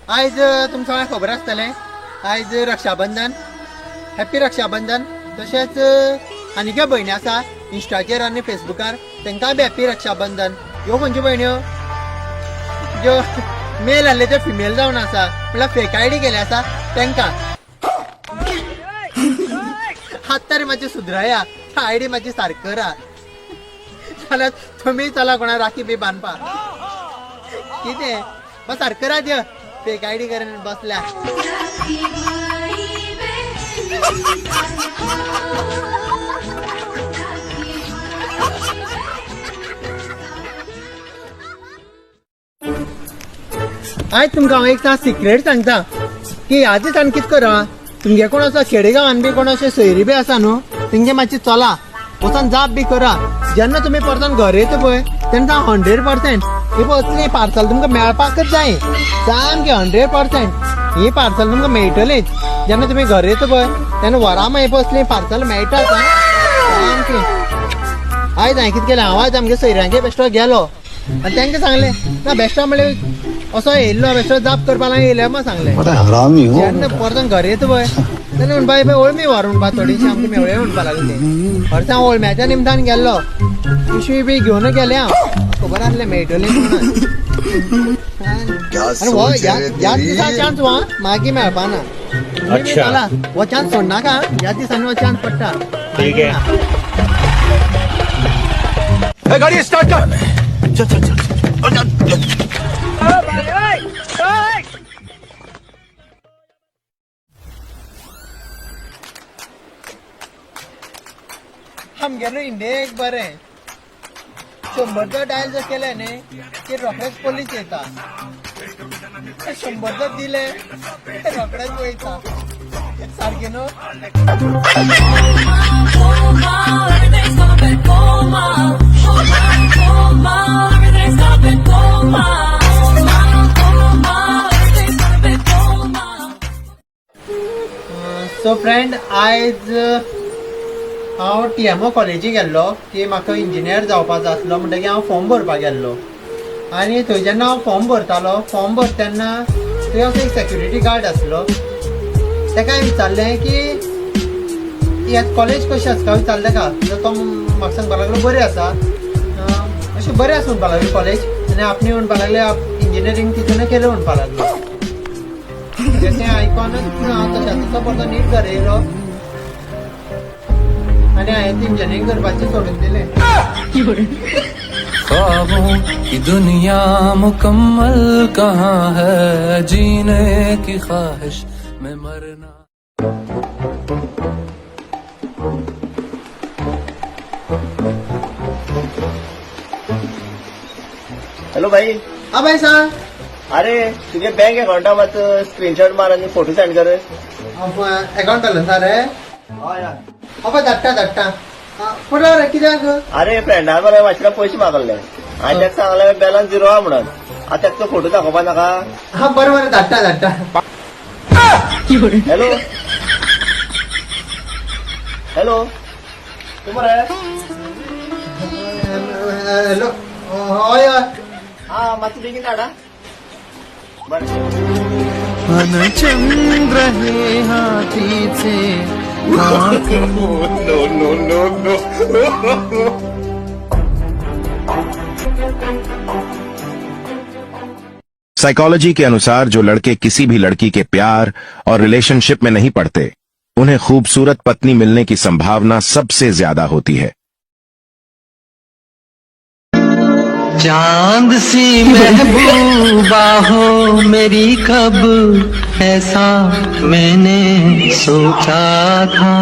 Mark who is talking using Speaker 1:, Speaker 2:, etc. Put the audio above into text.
Speaker 1: आयज तुमकां सगळ्यांक खबर आसतलें, आयज रक्षाबंधन. हॅप्पी रक्षाबंधन. तशेंच आनीक भयणी आसा इंस्टाचेर आनी फेसबुकार, तांकांय बी हॅप्पी रक्षाबंधन. ह्यो खंयच्यो भयण्यो ज्यो मेल आहले त्यो फिमेल जावन आसा, म्हणल्यार फेक आयडी केले आसा तांकां. आतां तरी मातशी सुदराया, आयडी मातशी सारकी करा, जाल्यार तुमी चला कोणा राखी बी बांदपाक. कितें बस सारकें करा, त्यो फेक आयडी करून बसल्या. आयज तुमकां हांव एक सिक्रेट सांगता की ह्या दिसान कितें करा, तुमगे कोण असो खेडेगांवान बी कोण अशे सोयरी बी आसा न्हू, तेंगे मातशी चला वचोन जाप बी करा. जेन्ना तुमी परतून घर येता पळय तेन्ना 100% ही पळय असली पार्सल तुमकां मेळपाकच जाय. सामकें 100% ही पार्सल तुमकां मेळटलीच. जेन्ना तुमी घर येता पळय तेन्ना वरां मागीर पळय असली पार्सल मेळटा सामकी. आयज हांवें कितें केलें, हांव आयज आमगे सोयऱ्यांगे बेश्टो गेलो आनी तांकां सांगलें ना बेश्टो म्हणलें असो येयल्लो बेश्टो जाप करपाक लागून येयले म्हण सांगलें. जेन्ना परतून घर येता पळय तेन्ना म्हणपा पळय ओळमी व्हर म्हणपा, थोडीशी आमकां मेवळे म्हणपा लागली. हरसां हांव ओळम्याच्या निमतान गेल्लो, पिशवी बी घेवन गेलें हांव, खबर आसलें मेळटली म्हणून. आनी हो ह्याच दिसा चान्स हो मागीर मेळपाना. चला हो चान्स सोडनाका, ह्याच दिसांनी हो चान्स पडटा.
Speaker 2: ठीक है.
Speaker 3: गाड़ी स्टार्ट कर, चल चल चल.
Speaker 1: आमगे न्हू इंडियेक बरें, 100 जर डायल जर केलें न्ही की रोखडेच पोलीस येता, 100 जर दिले रोखडेच वयता सारकें न्हू.
Speaker 4: Everything's gonna be golmaal. Golmaal, everything's gonna be golmaal. Golmaal, everything's gonna be golmaal.
Speaker 1: So friend, आयज हांव टीएमओ कॉलेजी गेल्लो की म्हाका इंजिनियर जावपाचो आसलो, म्हणटकीर हांव फॉर्म भरपाक गेल्लो. आनी थंय जेन्ना हांव फॉर्म भरतालो, फॉर्म भरता तेन्ना थंय असो एक सेक्युरिटी गार्ड आसलो. ताका हांवें विचारलें की ही कॉलेज कशी आसा काय विचारलें ताका. जाल्यार तो म्हाका सांगपाक लागलो बरी आसा, अशें बरें आसा म्हणपाक लागली कॉलेज. आनी आपणे म्हणपाक लागले इंजिनियरींग तितून केलें म्हणपाक लागलो. तें आयकोनच हांव तशें तसो परतो नीट घर येयलो आनी हांवें इंजिनियरींग करपाचें सोडून दिलें.
Speaker 5: ख्वाबों की दुनिया मुकम्मल कहाँ है, जीने की ख्वाहिश में मरना.
Speaker 6: हॅलो भाई.
Speaker 1: हा बाय सांग.
Speaker 6: अरे तुझे बँक अकाउंटा मात स्क्रीनशॉट मार आणि फोटो सेंड कर.
Speaker 1: अकाउंट बॅलन्स रे?
Speaker 6: हय.
Speaker 1: हा पळय धाडटा धाडटा फुडें रे कित्याक?
Speaker 6: अरे फ्रेंडान मरे मातशे पयशे मागले आणि ताका सांगले बॅलन्स झिरो हा म्हणून, आता ताका तो फोटो दाखोवपा नाका?
Speaker 1: हा बरें बरें, धाडटा धाडटा.
Speaker 6: हॅलो हॅलो, तू मरे.
Speaker 1: हॅलो, हय हय.
Speaker 6: हा मातशें बेगीन धाडा बरें.
Speaker 5: चंद्र हे हातीचे.
Speaker 3: No no no no.
Speaker 7: Psychology K अनुसार जो लड़के किसी भी लड़की के प्यार और रिलेशनशिप में नहीं पड़ते, उन्हें खूबसूरत पत्नी मिलने की संभावना सबसे ज्यादा होती है।
Speaker 5: चांद सी महबूबा हो मेरी, कब ऐसा मैंने सोचा था.